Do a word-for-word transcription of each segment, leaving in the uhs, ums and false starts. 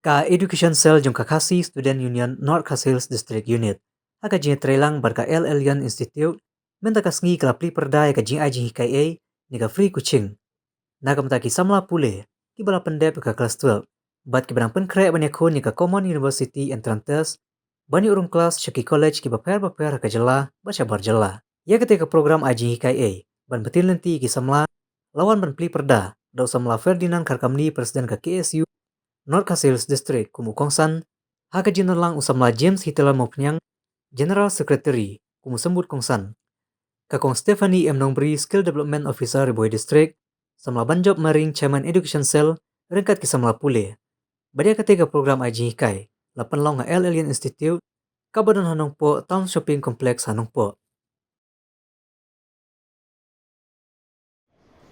Ka Education Cell jong ka Khasi Student Union North Khasi Hills District Unit, ha ka jingïatreilang bad ka L Elyon Institute, mynta ka sngi ka la plie pyrda ïa ka jingai jinghikai ei ne ka free coaching na ka bynta ki samla pule kiba la pyndep ïa ka klas twelve bad kiba dang pynkhreh ban ïakhun ïa ka Common University Entrance Test ban ïoh rung klas sha ki college kiba pher bapher ha ka jylla bad shabar jylla. Ïa katei ka program ai jinghikai ei ban btin lynti ïa ki samla la wan ban plie pyrda da u samla Ferdinand Kharkamni, President ka K S U North Khasi Hills District kum u kongsan, ha ka jingdon lang u samla James Hitela Mawphniang, General Secretary, kum u symbud kongsan. Ka kong Stephanie M Nongbri, Skill Development Officer, Ri Bhoi District, samla Banjop Maring, Chairman Education Cell, ryngkat ki samla pule. Bad ïa katei ka program ai jinghikai la pynlong ha L Elyon Institute kaba don ha Nongpoh Town Shopping Complex ha Nongpoh.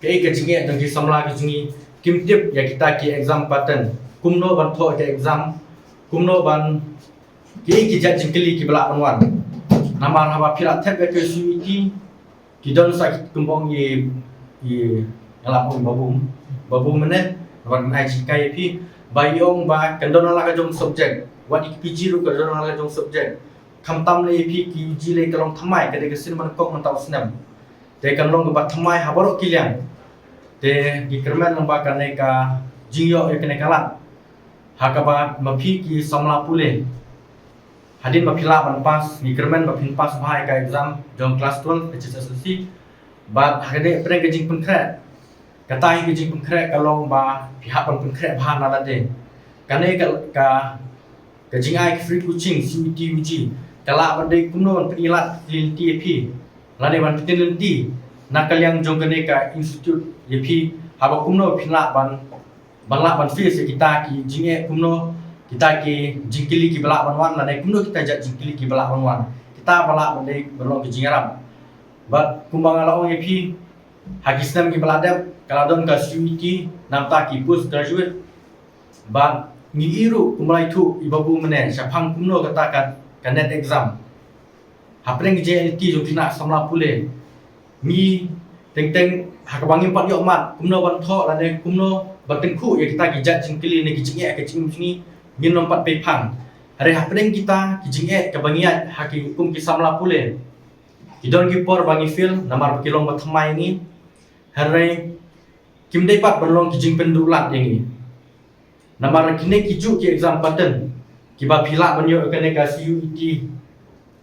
Kaei ka jingeh jong ki samla ki jong ngi, kim tip ïa kita ki exam pattern, kumno ban thoh ïa ka exam, kumno ban, kiei ki jait jingkylli kiba lah ban wan. Namar haba phi la thep ïa ka C U E T, ki don sa ki, kumba ong i, i, nga lah ban ong babu, babu mynne, namar ngan ai jinghikai ïa phi, ba i ong ba kan don la ka jong subject, wat i P G ruh kan don la ka jong subject. Khamtam lei ïa phi ki U G lei ka long thymmai, ka dei ka sien ba nyngkong mynta u snem. Te kan long kaba thymmai ha baroh ki liang. Te ngi kyrmen lyngba kane ka jingïoh ïa kane ka lad, ha kaba ma phi ki samla pule, hadien ba phi lah ban pass, ngi kyrmen ba phin pass bha ïa ka exam jong klas twelve H S S L C. Bad ha kane pyrshang ka jingpynkhreh, kata hi ka jingpynkhreh ka long ba phi hap ban pynkhreh bha na lade. Kane ka, ka, ka jingai ka free coaching C U E T U G ka lah ban dei kumno ban pyni lad lynti ïa phi, lane ban pyni lynti na ka liang jong kane ka institute ïa phi, haba kumno phin lah ban, ban lah ban face ïa kita ki jingeh, kumno kita ki jingkylli kiba lah ban wan, lane kumno kita jait jingkylli kiba lah ban wan, kita ba lah ban dei ban long ki jingïarap. Bad kumba nga la ong ïa phi, ha ki snem kiba la dep ka la don ka C U E T namar ki postgraduate. Bad ngi ïohi ruh kumba la ïathuh i babu mynne shaphang kumno kata ka, ka NET exam. Hapdeng ka jingeh lynti jong kine ki samla pule, ngi teng teng ha kaba ngim pat ïoh mad kumno ban thoh lane kumno ban tyngkhuh ïa kita ki jait jingkylli ne ki jingeh ka jingim jong ngi, ngin ym pat pei phang. Hynrei hapdeng kita ki jingeh kaba ngi ïaid ha ki kum ki samla pule, ki don ki por ba ngi fail namar ba ki long ba thymmai ïa ngi. Hynrei kim dei pat ban long ki jingpynduh lad ïa ngi. Namar kine ki juh ki exam pattern kiba phi lah ban ïoh kane ka C U E T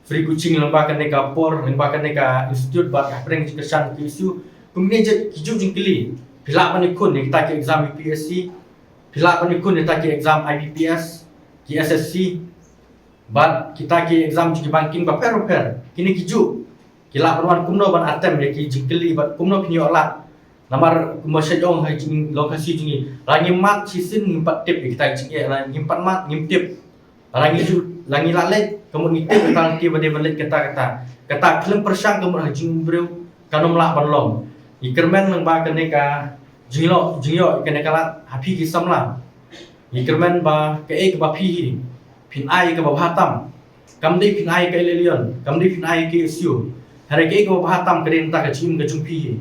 free coaching lyngba kane ka por, lyngba kane ka institute bad hapdeng jingkyrshan ki issue. Kumne jait ki juh jingkylli phi lah ban ïakhun ïa kita ki exam U P S C, phi lah ban ïakhun ïa kita ki exam I B P S, ki S S C. Bad kita ki exam jong ki banking bapher bapher. Kine ki juh ki lah ban wan kumno ban attempt ïa ki jingkylli bad kumno phin ïoh lad. Namar kumba sha jong ha jinglong Khasi jong ngi, la ngim mad shisien ngim pat tip ïa kita ki jingeh, la ngim pat mad ngim tip. La ngi ju, la ngi la leit ka mut ngi tip kata lynti ba dei ban leit kata kata. Kata khlem pyrshang ka mut ha jingim briew kan ym lah ban long. Ngi kyrmen lyngba kane ka jingïoh, jingïoh ïa kane ka lad ha phi ki samla. Ngi kyrmen ba kaei kaba phi hi phin ai kaba bha tam. Kam dei phin ai ka L Elyon, kam dei phin ai ka K S U. Hynrei kaei kaba bha tam ka dei nangta ka jingim ka jong phi hi.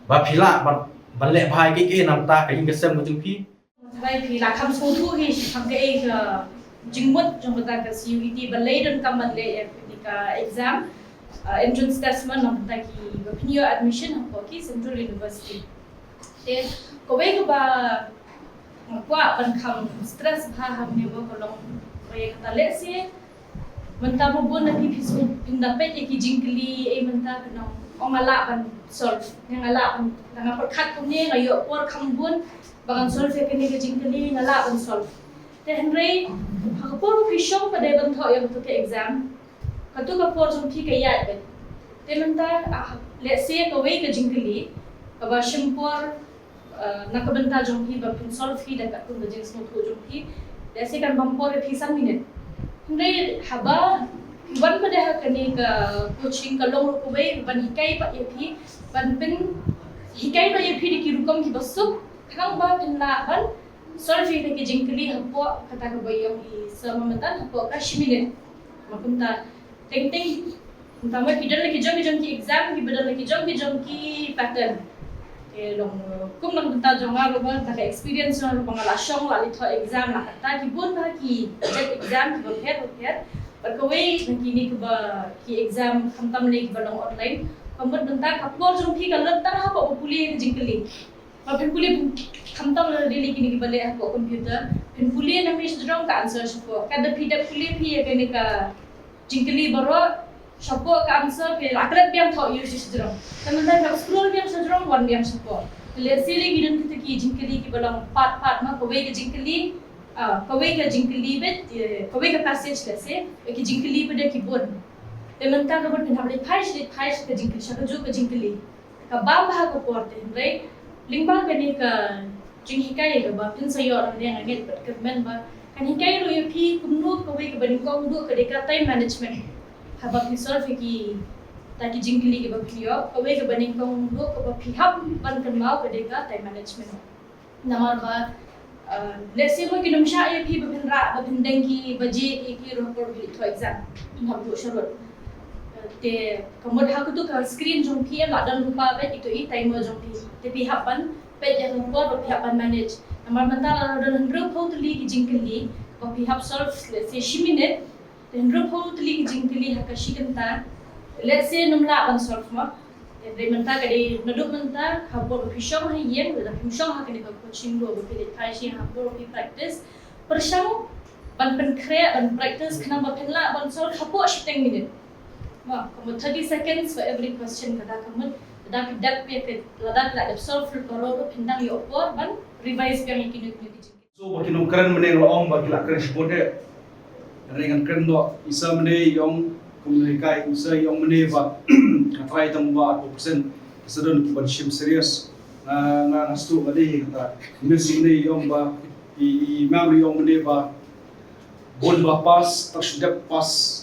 Ba phi lah ban, ban leh bha ïa kaei kaei nangta ka ïing ka sem ka jong phi. Hynrei phi la kham sngewthuh hi shaphang kaei ka jingmut jong kata ka C U E T, balei donkam ban leh ïa kane ka exam, uh, entrance test man na bynta kiba pynïoh admission hapoh ki Central University. Te kawei kaba nga kwah ban kham stress bha hangne mo ka long ba ïa kata lehse mynta ba bun na phi phi sngewthuh phin da peit ïa ki jingkylli, eh, mynta phin ong, ong nga lah ban solve, nga lah ban, nga pyrkhat kumne, nga ïoh por kham bun ba ngan solve ïa kane ka jingkylli, nga lah ban solve. Te hynrei ha ka por ba phi shong pat dei ban thoh ïa katu ka exam, katu ka por jong phi ka ïaid beit. Te mynta, ah, lehse kawei ka jingkylli kaba shim por, ah, na ka bynta jong phi ba phin solve hi da katkum ka jingsngewthuh jong phi, lehse kan bam por ïa phi san minit. Hynrei haba phi wan pat dei ha kane ka coaching ka long ruh kawei ban hikai pat ïa phi, ban pynhikai pat ïa phi da ki rukom kiba suk khnang ba phin lah ban solve ïa kita ki jingkylli hapoh kata kaba ïong i sir Mawphniang hapoh ka shi minit. Ma kumta teng teng kumta ma ki don la ki jong ki jong ki exam kiba don la ki jong ki jong ki pattern. Long kum na ka bynta jong nga ruh ba, na ka experience jong nga ruh ba nga la shong la leit thoh exam la katta ki bun bha ki JAT exam kiba pher ba pher. Bad kawei na kine kiba ki exam khamtam ne kiba long online. Ka mut mynta ka por jong phi ka lut tang hapoh ba pule ka jingkylli. Ba phin pule phin khamtam la daily kine kiba leh hapoh computer. Phin pule na me sha jrong ka answer shapoh. Ka da phi dep pule phi ïa kane ka jingkylli baroh shapoh ka answer phi la klet biang thoh ïa u sha jrong. Te mynta phi scroll biang sha jrong wan biang shapoh. Te lehse lei ki don kita ki jingkylli kiba long part part ma kawei ka jingkylli, ah, kawei ka jingkylli bad, eh, kawei ka passage lehse, eh, ki jingkylli pat da ki bun. Te mynta ka bun phin hap leit phai sha leit phai sha ka jingkylli sha kajuh ka jingkylli. Ka bam bha ka por te hynrei lyngba kane ka jinghikai kaba phin sa ïoh nangne nga ngeit bad kyrmen ba kan hikai ruh ïa phi kumno kawei kaba nyngkong duh ka dei ka time management. Haba phi solve ïa kita ki jingkylli kiba phi ïoh, kawei kaba nyngkong duh kaba phi hap ban kynmaw ka dei ka time management. Namar ba, uh, lehse mo ki nym shah ïa phi ba phin rah ba phin deng ki baje ki ki ruh por phi thoh exam. Phin hap duh sharud. Uh, te ka mut ha katu ka screen jong phi em la don lypa bad ito i timer jong phi. Te phi hap ban peit ïa ka por ba phi hap ban manage. Namar mynta la don hynriewphew tylli ki jingkylli ba phi hap solve lehse shi minit. Te hynriewphew tylli ki jingkylli ha ka shi kynta. Lehse nym lah ban solve mo. Hynrei mynta ka dei naduh mynta ha por ba phi shong ha ïing lada phim shong ha kane ka coaching ruh ba phi leit phai sha ïing ha por ba phi practice. Pyrshang ban pynkhreh ban practice khnang ba phin lah ban solve hapoh shiteng minit. Mo, ka mut thirty seconds for every question kata ka mut lada phi dep ïa ka lada phi la dep solve baroh ruh phin dang ïoh por ban revise biang ïa kino kino ki jingkylli. So ba ki nongkren mynne nga la ong ba ki la kren shibun de. Hynrei ngan kren noh isa mynne ïong kum ne kai isa ïong mynne ba nga try tang ba arphew percent. Sa don kiban shim serious. Nga nga nga sdang ba dei kata miss mynne ïong ba i i memory ïong mynne ba bun ba pass tang shu dep pass.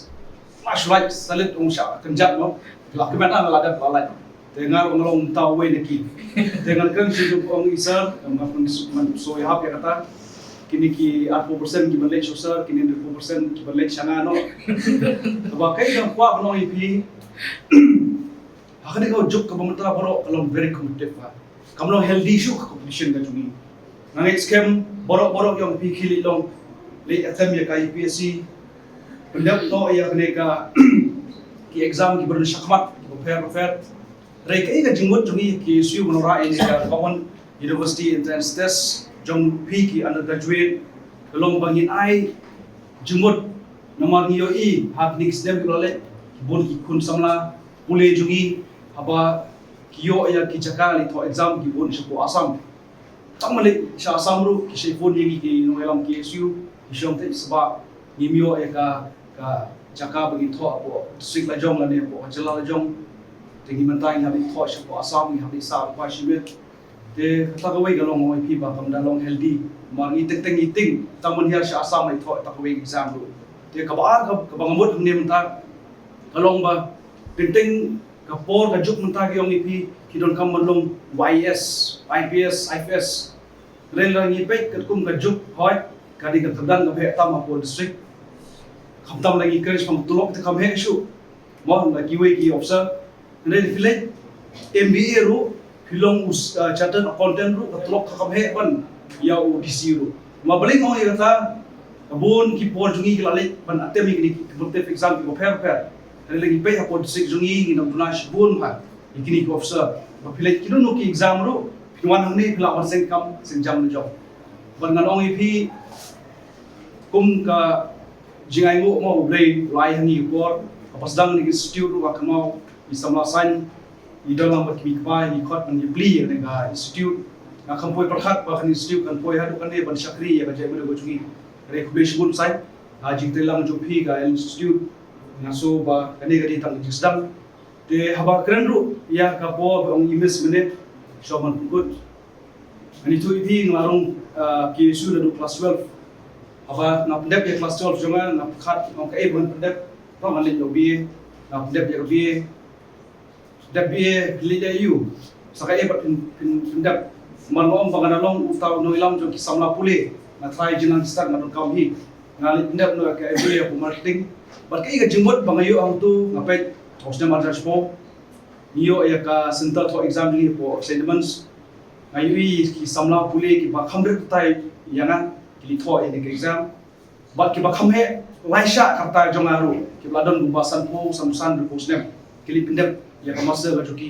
Mash right salit ong sha kynjat mo. La kmen la dep la lait. Te nga ruh nga long ta wei na ki. Te ngan kren shu ong i sir, nga pun man so ïahap ïa kata. Kine ki arphew percent kiban leit sha u sir, kine hynriewphew percent kiban leit sha nga noh. Kaba kai ka kwah ban ong ïa phi. Ha kane ka juk kaba mynta baroh ka long very competitive ba. Kam long healthy shuh ka competition ka jong ngi. Nga ngeit skhem baroh baroh ïong phi ki leit long leit attempt ïa ka U P S C. Pyndep noh ïa kane ka ki exam kiba don shakhmat kiba pher pher. Hynrei kaei ka jingmut jong ngi ki K S U ba ngi rah ïa kane ka Government University Entrance Test jong phi ki undergraduate ka long ba ngin ai jingmut namar ngi ïohi ha kine ki snem kiba la leit ki bun ki khun samla pule jong ngi haba ki ïoh ïa ki jaka leit thoh exam ki bun shapoh Assam. Tang ba leit sha Assam ruh ki shait phone ïa ngi ki nongïalam K S U ki shong te sba ngim ïoh ïa ka ka jaka ba ngin thoh hapoh district la jong lane hapoh jylla la jong. Te ngi mynta ngi hap leit thoh shapoh Assam ngi hap leit sah lypa shimet. Te kata kawei ka long ong ïa phi ba kam da long healthy. Namar ngi teng teng ngi tieng tang ban hiar sha Assam leit thoh kata kawei exam ruh. Te kaba ar kaba nga mut hangne mynta ka long ba teng teng ka por ka juk mynta ki ong ïa phi ki donkam ban long I A S, I P S, I F S. Hynrei lada ngi peit katkum ka juk hoi ka dei ka tyrdan ka heh tam hapoh district. Khamtam lada ngi kren shaphang tulop te kam heh shuh. Mo na kiwei ki officer. Hynrei phi leit M B A ruh phi long u chartered accountant ruh ka tulop ka kam heh ban ïa u D C ruh. Ma balei nga ong ïa kata ka bun ki por jong ngi ki la leit ban attempt ïa kine ki competitive exam kiba pher pher. Hynrei lada ngi peit hapoh district jong ngi ngi nang duna shibun bha ïa kine ki officer. Ba phi leit kino kino ki exam ruh phin wan hangne phi lah ban seng kam seng jam la jong. Bad ngan ong ïa phi kum ka jingainguh mo U Blei u la ai ha ngi ka por kaba sdang kane ka institute ruh nga kynmaw ngi samla saiñ ngi don lang bad ki mei ki pa ngi khot ban ïa plie ïa kane ka institute. Nga kham poi pyrkhat ba kane institute kan poi haduh kane ban shakri ïa ka jaitbynriew ka jong ngi. Hynrei khublei shibun saiñ ha jingtreilang jong phi ka institute. Nga sngew ba kane ka dei tang ka jingsdang. Te haba kren ruh ïa ka por ba ong i miss mynne shuwa ban pynkut. Ngan ïathuh ïa phi nga la rung K S U naduh class twelve. Haba nga pyndep ïa class twelve jong nga nga pyrkhat nga ong kaei ba ngan pyndep. Tang ngan leit ïa u B A nga pyndep ïa ka B A. Dep B A phin leit ïa u sa kaei pat phin phin pyndep. Namar nga ong ba nga da long uta u nongïalam jong ki samla pule. Nga try jingnang start nga donkam hi. Nga leit pyndep noh ïa ka M B A hapoh marketing. Bad kaei ka jingmut ba nga ïoh hangto nga peit hos ne marjan shipor. Ngi ïoh ïa ka center thoh exam jong ngi hapoh Saint Edmunds. Nga ïohi ki samla pule kiba kham rit batai ïa nga ki la thoh ïa kane ka exam. Bad kiba kham heh lai shah ka batai jong nga ruh, kiba la don kumba sanphew, sanphew san, hynriewphew snem, ki la pyndep ïa ka master ka jong ki.